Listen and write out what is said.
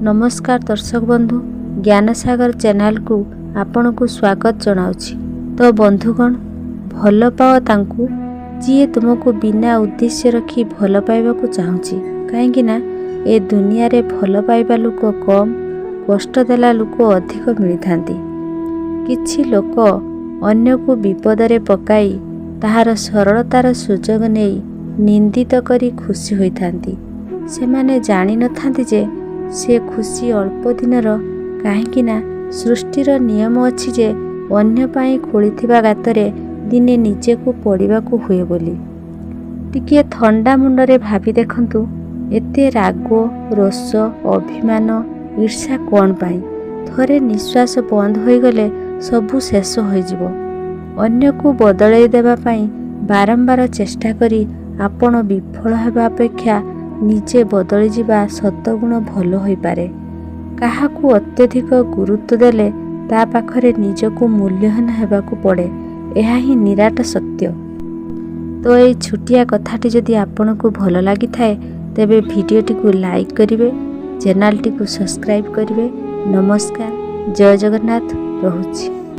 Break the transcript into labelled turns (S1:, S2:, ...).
S1: ନମସ୍କାର ଦର୍ଶକ ବନ୍ଧୁ, ଜ୍ଞାନସାଗର ଚ୍ୟାନେଲକୁ ଆପଣଙ୍କୁ ସ୍ୱାଗତ ଜଣାଉଛି। ତ ବନ୍ଧୁଗଣ, ଭଲ ପାଅ ତାଙ୍କୁ ଯିଏ ତୁମକୁ ବିନା ଉଦ୍ଦେଶ୍ୟ ରଖି ଭଲ ପାଇବାକୁ ଚାହୁଁଛି, କାହିଁକି ନା ଏ ଦୁନିଆରେ ଭଲ ପାଇବା ଲୋକ କମ୍, କଷ୍ଟ ଦେଲା ଲୋକ ଅଧିକ ମିଳିଥାନ୍ତି। କିଛି ଲୋକ ଅନ୍ୟକୁ ବିପଦରେ ପକାଇ ତାହାର ସରଳତାର ସୁଯୋଗ ନେଇ ନିନ୍ଦିତ କରି ଖୁସି ହୋଇଥାନ୍ତି। ସେମାନେ ଜାଣିନଥାନ୍ତି ଯେ ସେ ଖୁସି ଅଳ୍ପ ଦିନର, କାହିଁକି ନା ସୃଷ୍ଟିର ନିୟମ ଅଛି ଯେ ଅନ୍ୟ ପାଇଁ ଖୋଳିଥିବା ଗାତରେ ଦିନେ ନିଜକୁ ପଡ଼ିବାକୁ ହୁଏ ବୋଲି। ଟିକିଏ ଥଣ୍ଡା ମୁଣ୍ଡରେ ଭାବି ଦେଖନ୍ତୁ, ଏତେ ରାଗ, ରୋଷ, ଅଭିମାନ, ଈର୍ଷା କ'ଣ ପାଇଁ? ଥରେ ନିଶ୍ୱାସ ବନ୍ଦ ହୋଇଗଲେ ସବୁ ଶେଷ ହୋଇଯିବ। ଅନ୍ୟକୁ ବଦଳାଇ ଦେବା ପାଇଁ ବାରମ୍ବାର ଚେଷ୍ଟା କରି ଆପଣ ବିଫଳ ହେବା ଅପେକ୍ଷା ନିଜେ ବଦଳିଯିବା ଶତଗୁଣ ଭଲ ହୋଇପାରେ। କାହାକୁ ଅତ୍ୟଧିକ ଗୁରୁତ୍ୱ ଦେଲେ ତା ପାଖରେ ନିଜକୁ ମୂଲ୍ୟହୀନ ହେବାକୁ ପଡ଼େ, ଏହା ହିଁ ନିରାଟ ସତ୍ୟ। ତ ଏଇ ଛୋଟିଆ କଥାଟି ଯଦି ଆପଣଙ୍କୁ ଭଲ ଲାଗିଥାଏ, ତେବେ ଭିଡ଼ିଓଟିକୁ ଲାଇକ୍ କରିବେ, ଚ୍ୟାନେଲଟିକୁ ସବସ୍କ୍ରାଇବ୍ କରିବେ। ନମସ୍କାର, ଜୟ ଜଗନ୍ନାଥ, ରହୁଛି।